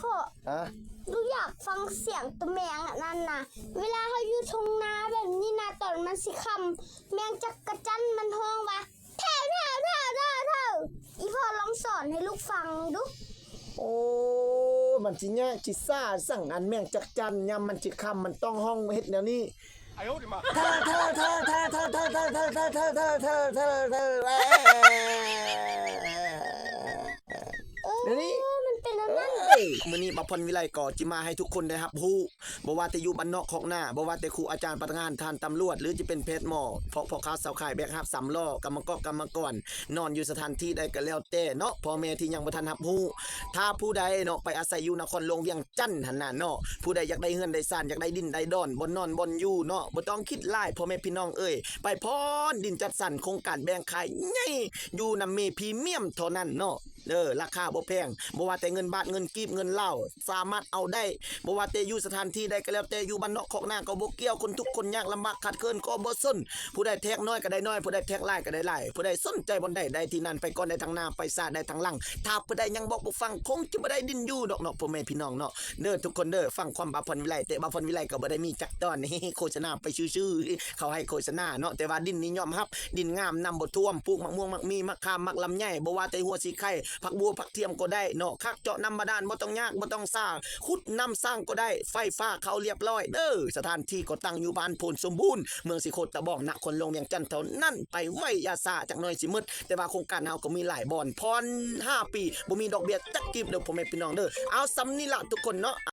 ພໍ່ ຮະ? ລູກຢາກຟັງສຽງໂຕແມງອັນນັ້ນນະ. ເວລາເຮົາຢູ່ທົ່ງນາແບບນີ້ນະ ຕອນມັນຊິຄ່ຳ ແມງຈັກກະຈັ່ນມັນຮ້ອງວ່າ ແຖວໆໆໆ. ອີ່ພໍ່ລອງສອນໃຫ້ລູກຟັງດູ. ໂອ້ ມັນຊິຍາກຊິຊ້າສັງ ອັນແມງຈັກຈັ່ນ ຍາມມັນຊິຄ່ຳ ມັນຕ້ອງຮ້ອງເຮັດແນວນີ້. ເອີ ມັນເປັນອັນນັ້ນ. ເອີ ມື້ນີ້ບ່າວພອນວິໄລກໍຊິມາໃຫ້ທຸກຄົນໄດ້ຮັບຮູ້ ບໍ່ວ່າແຕ່ຢູ່ບ້ານນອກຄອກນາ ບໍ່ວ່າແຕ່ຄູອາຈານ ພະນັກງານ ທ່ານຕຳຫຼວດ ຫຼື ຈະເປັນແພດໝໍ ເພາະພໍ່ຄ້າຊາວຂາຍແບກຮັບສາມລໍ້ ກຳມະກອກກຳມະກອນ ນອນຢູ່ສະຖານທີ່ໃດກໍແລ້ວແຕ່ເນາະ ພໍ່ແມ່ທີ່ຍັງບໍ່ທັນຮັບຮູ້. ຖ້າຜູ້ໃດເນາະ ໄປອາໄສຢູ່ນະຄອນຫຼວງວຽງຈັນຫັ້ນນະເນາະ ຜູ້ໃດຢາກໄດ້ເຮືອນໄດ້ຊານ ຢາກໄດ້ດິນໄດ້ດອນ ບ່ອນນອນບ່ອນຢູ່ເນາະ ບໍ່ຕ້ອງຄິດຫຼາຍ ພໍ່ແມ່ພີ່ນ້ອງເອີຍ ໄປຜ່ອນດິນຈັດສັນໂຄງການແບ່ງຂາຍໃຫຍ່ ຢູ່ນຳເມພຣີມຽມເທົ່ານັ້ນເນາະ. ເອີ ລາຄາບໍ່ແພງ ບໍ່ວ່າແຕ່ເງິນບາດ ເງິນກີບ ເງິນລາວ ສາມາດເອົາໄດ້ ບໍ່ວ່າແຕ່ຢູ່ສະຖານທີ່ໃດກໍແລ້ວແຕ່ ຢູ່ບ້ານນອກຄອກນາກໍບໍ່ກ່ຽວ ຄົນທຸກຄົນຍາກລຳບາກຂາດເຂີນກໍບໍ່ສົນ ຜູ້ໃດແທກນ້ອຍກໍໄດ້ນ້ອຍ ຜູ້ໃດແທກຫຼາຍກໍໄດ້ຫຼາຍ ຜູ້ໃດສົນໃຈບ່ອນໃດໄດ້ທີ່ນັ້ນ ໄປກ່ອນໄດ້ທາງໜ້າ ໄປຊ້າໄດ້ທາງຫຼັງ. ຖ້າຜູ້ໃດຍັງບອກບໍ່ຟັງ ຄົງຈະບໍ່ໄດ້ດິນຢູ່ດອກເນາະ ພໍ່ແມ່ພີ່ນ້ອງເນາະ. ເດີ ທຸກຄົນເດີ ຟັງຄວາມບ່າວພອນວິໄລ ແຕ່ບ່າວພອນວິໄລກໍບໍ່ໄດ້ມີຈັກຕອນ ໂຄສະນາໄປຊື່ໆ ເຂົາໃຫ້ໂຄສະນາເນາະ ແຕ່ວ່າດິນນີ້ຍອມຮັບ ດິນງາມ ນ້ຳບໍ່ຖ້ວມ ປູກໝາກມ່ວງ ໝາກມີ້ ໝາກຂາມ ໝາກລຳໄຍ ບໍ່ວ່າແຕ່ຫົວສີໄຂ່ ຜັກບົວ ຜັກທຽມກໍໄດ້ເນາະ ຄັກເຈາະນ້ຳບາດານ ບໍ່ຕ້ອງຍາກ ບໍ່ຕ້ອງຊ້າ ຂຸດນ້ຳສ້າງກໍໄດ້ ໄຟຟ້າເຂົ້າລຽບຮ້ອຍເດີ. ສະຖານທີ່ກໍຕັ້ງຢູ່ບ້ານໂພນສົມບູນ ເມືອງສີໂຄດຕະບອງ ນະຄອນຫຼວງວຽງຈັນເທົ່ານັ້ນ ໄປໄວຢ່າຊ້າ ຈັກໜ້ອຍຊິໝົດ. ແຕ່ວ່າໂຄງການເຮົາກໍມີຫຼາຍບ່ອນ ຜ່ອນຫ້າປີ ບໍ່ມີດອກເບ້ຍຈັກກີບເດີ ພໍ່ແມ່ພີ່ນ້ອງເດີ. ເອົາ ສ່ຳນີ້ລະທຸກຄົນເນາະ.